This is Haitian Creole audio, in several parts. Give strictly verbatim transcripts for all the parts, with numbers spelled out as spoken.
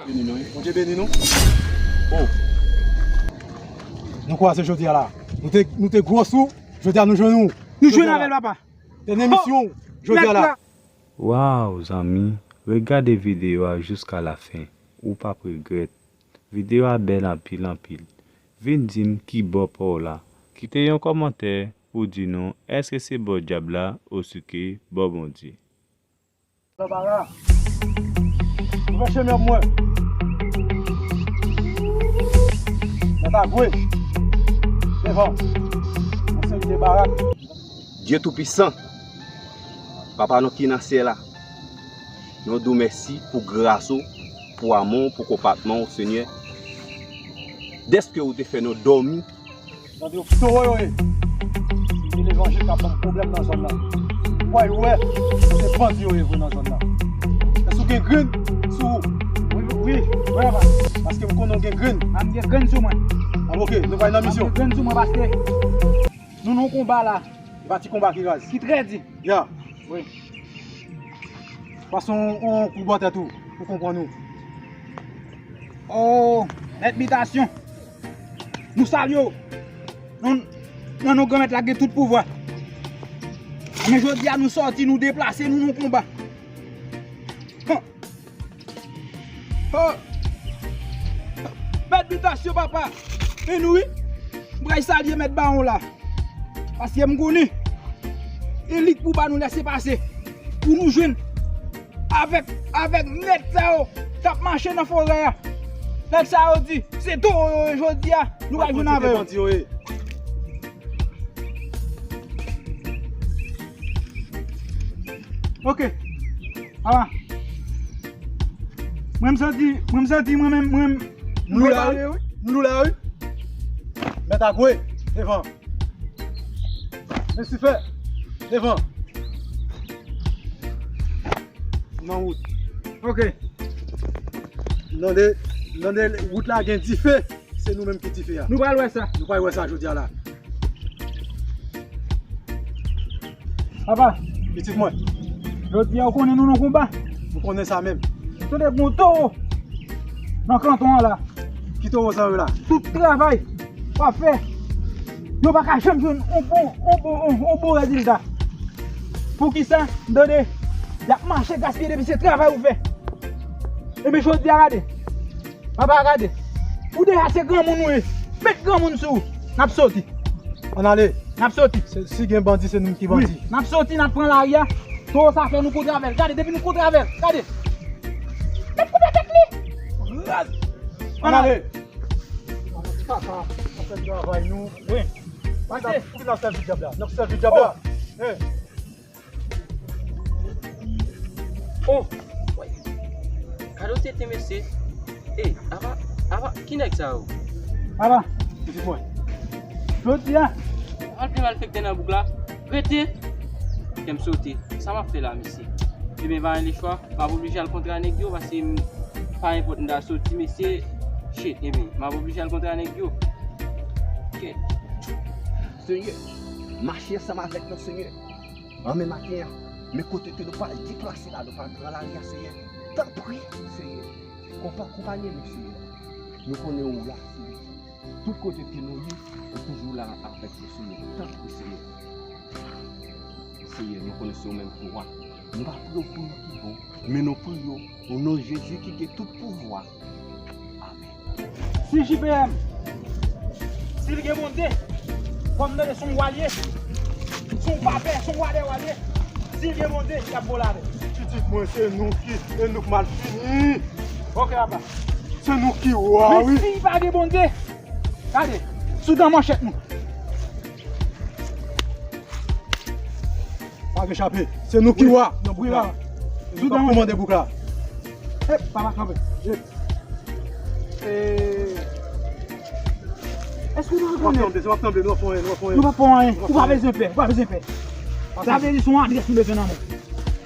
Beni nou, wi. Bondye beni nou. Oh. Nou kwaze jodi a la. Nou te, nou te gwo sou, jodi a nou jwenn ou. Nou jwenn avè l, papa. Te nan misyon, jodi a la. Waw, zanmi, regade videyo a jiska la fen. Ou p ap regrèt. Videyo a bèl anpil, anpil. Vin di m ki bò pa w la. Kite yon kòmantè pou di nou èske se bò dyab la osike bò Bondye. Lanbara. Ouvè chemen pou mwen. Mèt Agwe. Devan. Yon seri de barak. Dye Toupisan, Papa nou ki nan syèl la, nou di w mèsi pou gras ou, pou amou w, pou konpatman w, Senyè. Dèske ou te fè nou dòmi. Tande w, towo yo ye. Se levanjil k ap ban m pwoblèm nan zòn nan. Ou kwè, ou wè, se bandi yo ye vre nan zòn nan. Èske w gen grenn sou ou? Wi, wi, wi, papa. Paske m konnen w gen grenn. A, m gen grenn sou mwen. A, oke, nou pral nan misyon. M gen grenn sou mwen paske nou nan yon konba la. E pa ti konba ki raz. Ki trè di. Ya. Wi. Pase yon, yon kou bò tèt ou, pou konprann ou. Oh, mèt bitasyon. Nou salye w. Nan, nan non Granmèt la gen tout pouvwa. Men jodi a nou sòti, nou deplase, nou nan konba. Hon. Hon. Mèt bitasyon, papa. E nou, wi. M pral salye mèt bawon la. Paske m konnen. E li k pou ba nou lèsepase. Pou nou jwenn avèk, avèk nèg sa yo k ap mache nan forè a. Nèg sa yo di, se towo yo ye jodi a. Nou pral jwenn avè yo. Bandi yo ye. Oke. Ala. Mwen m santi, mwen m santi, mwen menm, mwen menm. Nou la, wi. Nou la, wi. Mèt Agwe, devan. Lesifè, devan. Nan wout. Oke. Nan de, nan de wout la gen dife. Se nou menm ki dife a. Nou pral wè sa. Nou pral wè sa jodi a la. Papa. Pitit mwen. Jodi a, ou konnen nou nan konba. Ou konnen sa menm. Tande, bon towo nan kanton an la. Ki towo sa yo la? Tout travay w ap fè, yo pa ka janm jwenn yon bon, yon bon, yon, yon bon rezilta. Poukisa? M tande, y ap mache gaspiye depi se travay ou fè. Ebyen, jodi a, gade. Papa, gade. Ou deja se granmoun ou ye. Met granmoun sou ou. N ap soti. Ann ale. N ap soti. Se, si gen bandi, se nou ki bandi. Wi. N ap soti, n ap pran lari a. Towo sa fè nou kontre avè l. Gade, depi nou kontre avè l. Gade. N ap koupe tèt li. Raz. Ann ale. Ann ale. Kaka, n ap fè travay nou. Wi. Pase. Pou ki n ap sèvi dyab la? N ap sèvi dyab la. Oh. Hey. Oh! Gade w tete mesye. Ey, apa, apa, ki nèg sa yo? Apa, pitit mwen. Jodi a. Al pi mal fèk te nan bouk la. Rete. Kè m sote. Sa m ap fè la, mesye? Ebyen, pa gen lechwa. M ap oblije al kontre a nèg yo, paske m, pa enpòt m ta soti, mesye. Shit, ebyen, m ap oblije al kontre a nèg yo. Kèt. Senyè, mache ansanm avèk nou, Senyè. Anmen maten an, men kote ke nou pral deplase la, nou pral pran lari a, Senyè. Tanpri, Senyè. Konpa-, konpanye nou, Senyè. Nou konnen ou la, Senyè. Tout kote ke nou ye, ou toujou la avèk nou, Senyè. Tanpri, Senyè. Senyè, nou konnen se ou menm ki wa. Nou pa priye w pou nou ki bon, men nou priye w o non Jezi ki gen tout pouvwa. Amèn. Si J P M, si l gen Bondye, kòm tande se yon wa l ye, se yon papè, se yon wa dè wa l ye, si l gen Bondye, y ap bo l avè l. Pitit mwen, se nou ki, e nou k mal fini. Oke, papa. Se nou ki wa, wi. Men si pa gen Bondye, gade, sou dan manchèt nou. Pa gen chape. Se nou ki wa nan bouk la. Wi, papa. Se nou k ap kòmande bouk la. E, papa, kanpe. E, èske nou rekonèt? W ap tanbe, w ap tanbe, nou p ap fè anyen, nou p ap fè anyen. Nou p ap fè anyen. Ou pa bezwen pè, ou pa bezwen pè. Sa vle di se yon adrès nou bezwen nan men.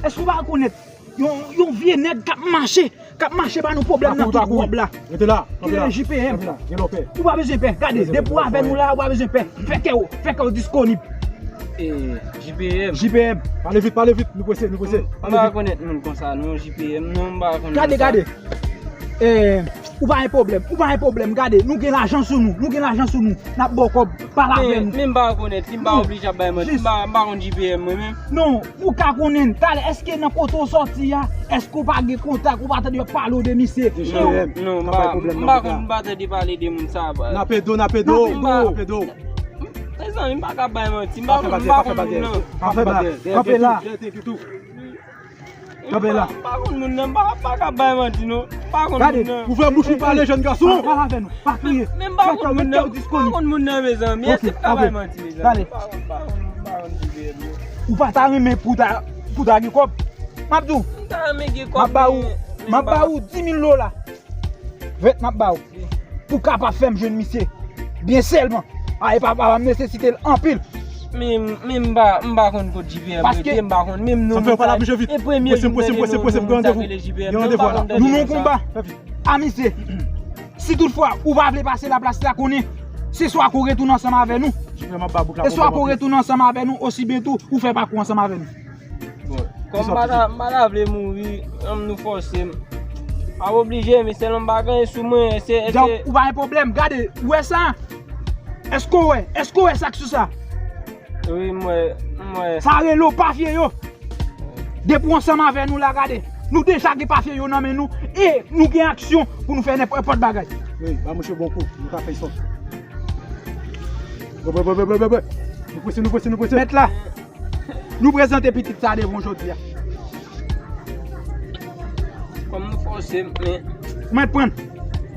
Èske ou pa rekonèt yon, yon vye nèg k ap mache, k ap mache ba nou pwoblèm nan tout wòb la. Rete la, kanpe la. J P M. Kanpe la, gen lòpè. Ou pa bezwen pè. Gade, depi w avè nou la, ou pa bezwen pè. Fè kè w, fè kè w disponib. E, J P M. J P M. Pale vit, pale vit. Nou prese, nou prese. M pa rekonèt moun konsa, non, J P M, non, m pa rekonèt moun sa. Gade, gade. Eh, ou pa gen pwoblèm, ou pa gen pwoblèm. Gade, nou gen lajan sou nou, nou gen lajan sou nou. N ap ba w kòb, pale avè nou. Men, men m pa rekonèt li, m pa oblije ap bay manti, m pa, m pa konn J P M mwen menm. Non, ou ka konnen, talè, èske nan kote w sòti a, èske w pa gen kontak, ou pa tande yo ap pale w de misye? Non, non, m pa, m pa konn, m pa tande pale de moun sa. N ap ede w, n ap ede w, n ap ede w. Mezanmi, m pa ka bay manti, m pa konn, m pa konn moun nan. Pa fè bagay, kanpe la. Kanpe la. M pa, m pa konn moun nan, m pa, m pa ka bay manti non. M pa konn moun nan. Gade, ouvè bouch ou pale, jèn gason. Pale avè nou, pa kriye. Men m pa konn moun nan, m pa konn moun nan, mezanmi. Èske m ka bay manti, mezanmi? M pa konn, m pa konn, m pa konn J P M non. Ou pa ta renmen pou ta, pou ta gen kòb? M ap di w. M ta renmen gen kòb, men, men m pa. M ap ba ou, m ap ba ou dis mil dola. Vèt m ap ba w. Pou kapab fè m jwenn misye. Byen sèlman. A, e pa, papa m nesesite l anpil. Men, men m pa, m pa konn kot J P M rete, m pa konn menm non moun sa. E premye jou m tande non moun sa k rele J P M, m pa konn tande non sa. Nou nan yon konba. A misye, si toutfwa ou pa vle pase la plas la, konnen, se swa ke w retounen ansanm avè nou, e swa ke w retounen ansanm avè nou, osibyen tou, ou fè pakou ansanm avè nou. Bon, kòm m pa ta, m pa ta vle mouri, ann nou fòse m. M ap oblije, men sèlman m pa gen anyen sou mwen, se, se. Ou pa gen pwoblèm, gade, ou wè sa? Èske w wè? Èske w wè sa k sou sa? Wi, m wè, m wè. Sa rele w papye yo. Depi w ansanm avè nou la, gade, nou deja gen papye yo nan men nou, e nou gen aksyon pou nou fè nenpòt bagay. Wi, ba mouche bon kou, nou ka fè sòt. Bwè, bwè, bwè, bwè, bwè, bwè. Nou prese, nou prese, nou prese. Mèt la. Nou prezante pitit sa devan w jodi a. Kòm nou fòse, men. Ou mèt pran.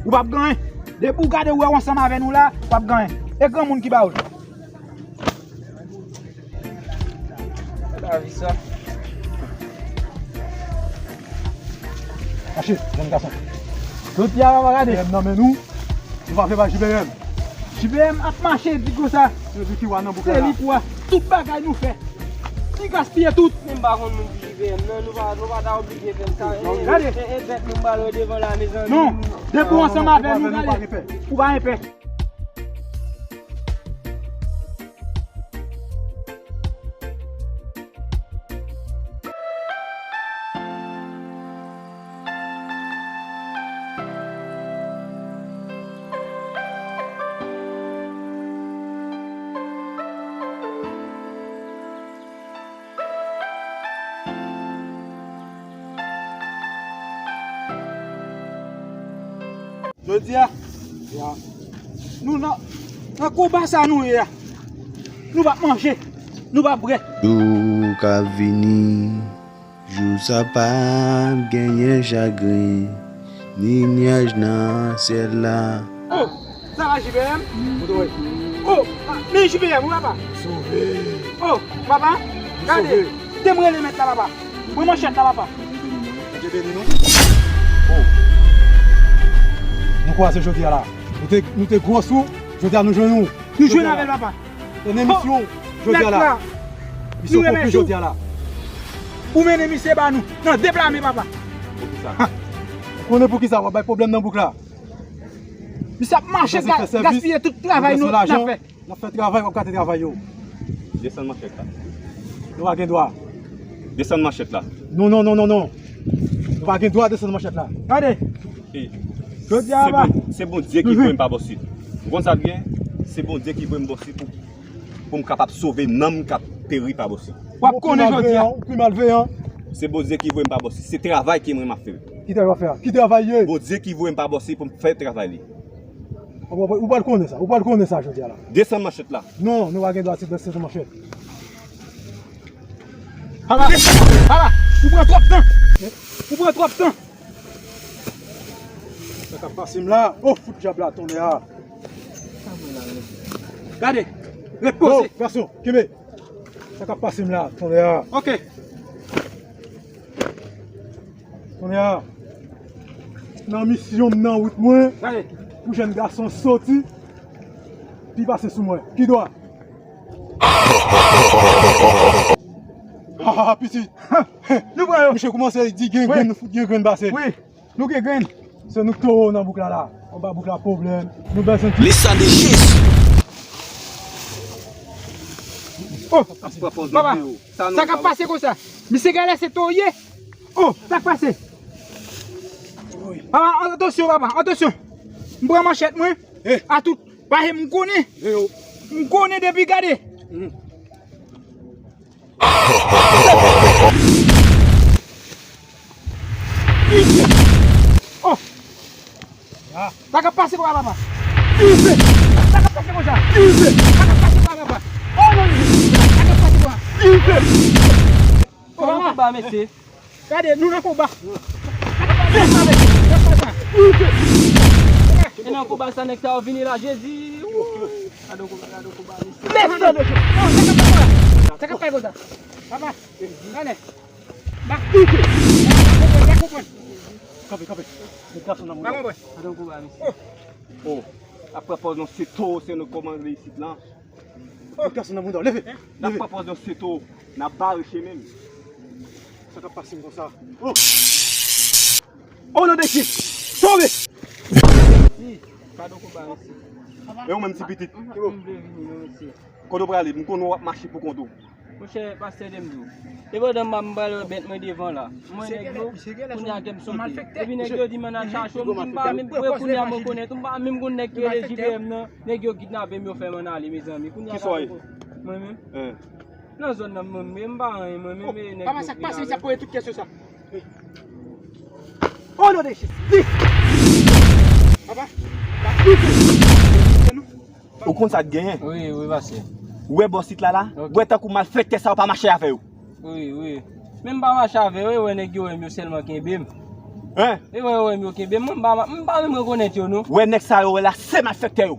Ou p ap gen anyen. Depi w gade w wè w ansanm avè nou la, w p ap gen anyen. E granmoun ki ba w l. Lavi sa. Mache, jèn gason. Jodi a, papa, gade. J P M nan men nou. Nou pa fè pa J P M. J P M ap mache di konsa. Se li ki wa nan bouk la. Se li ki wa. Tout bagay nou fè. Li gaspiye tout. Men m pa konn moun ki J P M nan, nou pa, nou pa ta oblije fè m sa. Gade. E, e, e bèt nou m pral wè devan la, mezanmi. Non. Depi w ansanm avè nou, gade. Ou pa gen pè. Jodi a, nou nan, nan konba sa nou ye a. Nou p ap manje, nou p ap bwè. Jou k ap vini, jou sa p ap genyen chagren, ni nyaj nan syèl la. Oh, sa va J P M? Oh, men J P M, wi papa. Sove. Oh, papa, gade, te m rele mèt la, papa. Pran manchèt la, papa. Bondye beni nou. Oh. Nou kwaze jodi a la. Nou te, nou te gwo sou, jodi a nou jwenn ou. Nou jwenn avè l, papa. Konnen misyon jodi a la. Misyon konpli jodi a la. Ou mennen misye ba nou nan de pla men, papa. Poukisa? Ou konnen poukisa w ap bay pwoblèm nan bouk la? Misye ap mache, gaspiye tout travay nou n ap fè. N ap fè travay, w ap gate travay yo. Desann manchèt la. Nou pa gen dwa. Desann manchèt la. Non, non, non, non, non. Nou pa gen dwa desann manchèt la. Gade. Jodi a, se Bondye ki voye m pa bòs li. Ou konn sa l gen? Se Bondye ki voye m bòs li pou, pou m kapab sove nanm k ap peri pa bòs li. W ap konnen jodi a. Ou pi malveyan. Se Bondye ki voye m pa bòs li. Se travay ke mwen m ap fè. Ki travay w ap fè a? Ki travay ye? Bondye ki voye m pa bòs li pou m fè travay li. Ou pral konnen sa. Ou pral konnen sa jodi a la. Desann manchèt la. Non, nou pa gen dwa desann manchèt. Papa, papa, ou pran twòp tan. Ou pran twòp tan. Sa k ap pase m la? Oh, fout dyab la, tonnè a. Gade, repoze. Oh, gason, kenbe. Sa k ap pase m la, tonnè a. Ok. Kounye a, nan misyon m nan wout mwen, pou jèn gason soti, pi pase sou mwen. Ki dwa? Ha, ha, ha, pitit. Nou pran yo. Misye koumanse di gen grenn, nou fout gen grenn pase. Wi, nou gen grenn. Se nou k towo nan bouk la la. Anba bouk la pwoblèm. Nou bezwen. Lisa de Jezi. Oh, papa, sa k ap pase konsa? Misye genlè se towo ye. Oh, sa k pase? Papa, atansyon, papa, atansyon. M pran manchèt mwen. Atout. Paske m konnen. M konnen depi gade. Oh! Sa k ap pase konsa, papa? Sa k ap pase konsa? Sa k ap pase konsa, papa? Oh, non, non. Sa k ap pase konsa? Oh, papa. Gade, nou nan konba. E nan konba sa nèg sa yo vini la, Jezi. Gade konba, gade konba, mesye. Sa k ap pase konsa? Papa, ale. Kanpe, kanpe. Nèg gason nan mouda. Gade konba, mesye. Oh, apre pòz nan se to, se nou kòmande isit lan. Nèg gason nan mouda, leve. N ap pran pòz nan se to, n ap bare chemen m. Sa k ap pase m konsa? Oh! Oh, non, de chif! Tonbe! Pardon, konba, mesye. E ou menm, ti pitit? M vle vini, non, mesye. Kote w prale? M konnen w ap mache pou kont ou. Monchè, pastè, de m di w. E pandan m ap, m pral wè bèt mwen devan la. M wè nèg yo, kounye a kè m sote. Epi nèg yo di m ann al chache w, m di m pa menm, kounye a m rekonèt ou, m pa menm konn nèg ki rele J V M nan. Nèg yo kidnape m, yo fè m ann ale, mezanmi. Kounye a. Kisa w ye? Mwen menm? Nan zòn nan, mwen menm, m pa anyen, mwen menm, e nèg yo kidnape m. Papa, sa k pase, sa poze tout kesyon sa? Oh, non, de Jezi! Papa, papa. Ou konn sa k genyen? Wi, wi, pase. Ou wè bòs sit la la? Ok. Ou wè tankou malfektè sa yo pa mache avè yo. Wi, wi. Men m pa mache avè yo, e wè nèg yo wè m yo sèlman kenbe m. Hein? E wè yo wè m yo kenbe m, mwen m pa, m pa menm rekonèt yo non. Wè nèg sa yo wè la, se malfektè yo.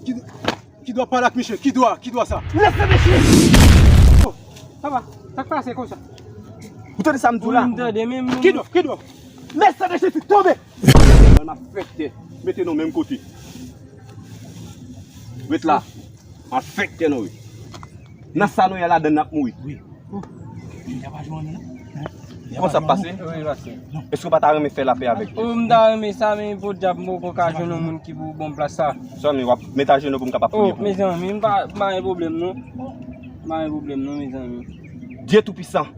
Ki, ki dwa pale ak misye? Ki dwa? Ki dwa sa? Lèse mesye! Oh, papa, sa k pase konsa? Ou tande sa m di w la? Wi, m tande, men m... Ki dwa? Ki dwa? Lèse mesye fi tonbe! Malfektè, mete nou menm kote. Ret la. Malfektè nou ye. Nan sa nou ye a ladann n ap mouri. Wi. Kòman sa ap pase? Wi, pase. Èske w pa ta renmen fè lapè avèk li? O, m ta renmen sa, men podyab, m poko ka jwenn yon moun ki pou ban m plas sa. Zanmi, w ap met ajenou pou m kapab priye pou ou. O, mezanmi, m pa, m pa gen pwoblèm non. M pa gen pwoblèm non, mezanmi. Dye Toupisan.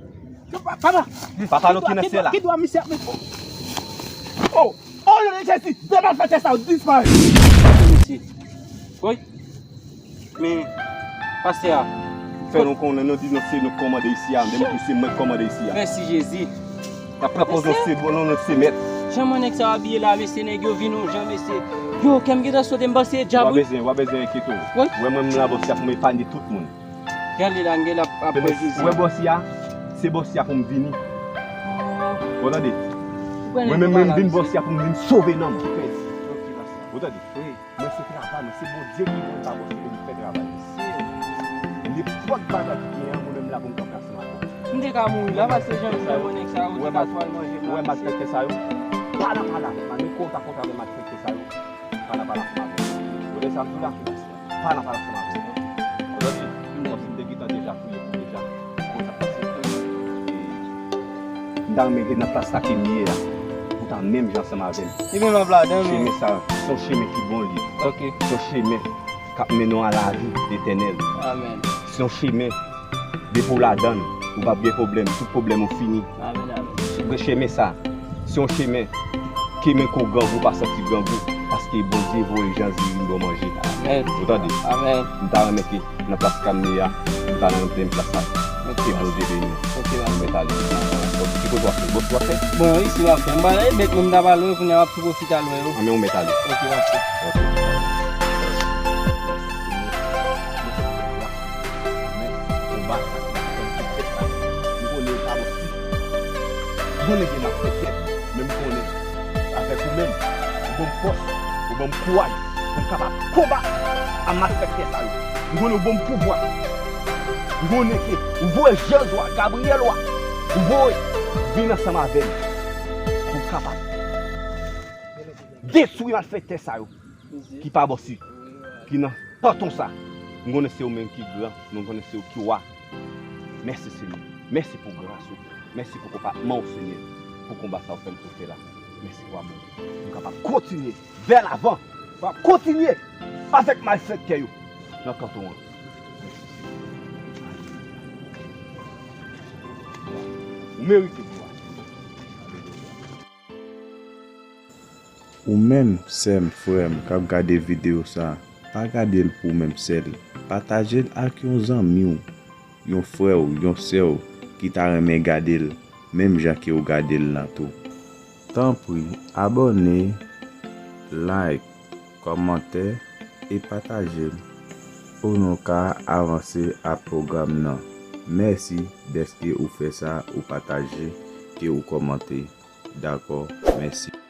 Papa, papa nou ki nan syèl la. Ki dwa misye ap met? O, o non de Jezi, de malfektè sa yo disparèt. Mesye. Wi. Men, pastè a. Fè nou konnen, nou di nou se nou k kòmande isi a, menm tou se mwen k kòmande isi a. Mèsi Jezi. N ap pran pòz nou se bon, nou, nou se mèt. Jan mwen nèg sa yo abiye la, mesye, nèg yo vin yon jan, mesye. Yo, kè m gentan sote, m panse e dyab wi. W pa bezwen, w pa bezwen enkyete w. Wi. Wè mwen menm la bòs la pou m epanye tout moun. Gade la, m gen la ap pran Jezi. Wè bòs ya, se bòs ya pou m vini. Ou tande? Mwen menm, mwen m vin bòs ya pou m vin sove nanm. Ou tande? Wi. Mwen se travay, mwen se Bondye ki mwen pa bòs pou m fè travay. Nenpòt bagay ki gen an, mwen menm la pou m kanpe ansanm avè w. M te ka mouri la, paske jan m wè nèg sa yo, ou te ka twal manje m la, mesye. Wè malfektè sa yo, pala, pala, malfektè sa yo. Pala, pala, pala. Ou tande sa m di w la? Pala, pala, pala. Ou tande? Kòmsi m te gentan deja priye pou deja. Kòman sa pase? E, m ta renmen ke nan plas la ke m ye a, ou ta menm jan ansanm avè m. Ebyen, m ap ladan, men. Chemen sa, se yon chemen ki bon li. Ok. Se yon chemen k ap mennen w a lavi etènèl. Amèn. Se yon chemen, depi w ladan l, ou p ap gen pwoblèm, tout pwoblèm ou fini. Amèn, amèn. Chemen sa, se yon chemen ke men ko grangou pa santi grangou, paske Bondye voye Jan Ziri vin ba w manje. Amèn. Ou tande? Amèn. M ta renmen ke nan plas k ap ye a, m ta nan menm plas la. Ok. Ke Bondye beni w. Ok, pastè. Ou mèt ale. Ki kote w ap fè? Bòs w ap fè? Bon, isi w ap fè. M pral, e, bèt mwen m ta pral wè, kounye a m ap tou pwofite al wè yo. Anben, ou mèt ale. Ok, pastè. Ok. Konba sa ki ap fè m tout fè sa. M konnen yo pa bon si. M konnen gen malfektè, men m konnen avèk ou menm, ou ban m fòs, ou ban m kouraj pou m kapab konbat ak malfektè sa yo. M konnen ou ban m pouvwa. M konnen ke ou voye zanj ou a, Gabriyèl ou a, ou voye vin ansanm avè m pou m kapab detwi malfektè sa yo ki pa bò si, ki nan kanton sa. M konnen se ou menm ki gran, m konnen se ou ki wa. Mèsi, Senyè. Mèsi pou gras ou. Mèsi pou konpatman ou, Senyè, pou konba sa ou fè m pou fè la. Mèsi pou amou ou. M kapab kontinye vè lavan. M ap kontinye avèk malfektè yo nan kanton an. Mèsi, Senyè. Ou merite glwa. Alelouya. Ou menm, sè m, frè m, k ap gade videyo sa, pa gade l pou ou menm sèl. Pataje l ak yon zanmi w, yon frè w, yon sè w ki ta renmen gade l, menm jan ke w gade l lan tou. Tanpri, abòne, like, kòmante e pataje l pou nou ka avanse ak pwogram nan. Mèsi dèske ou fè sa, ou pataje, ke ou kòmante. Dakò, mèsi.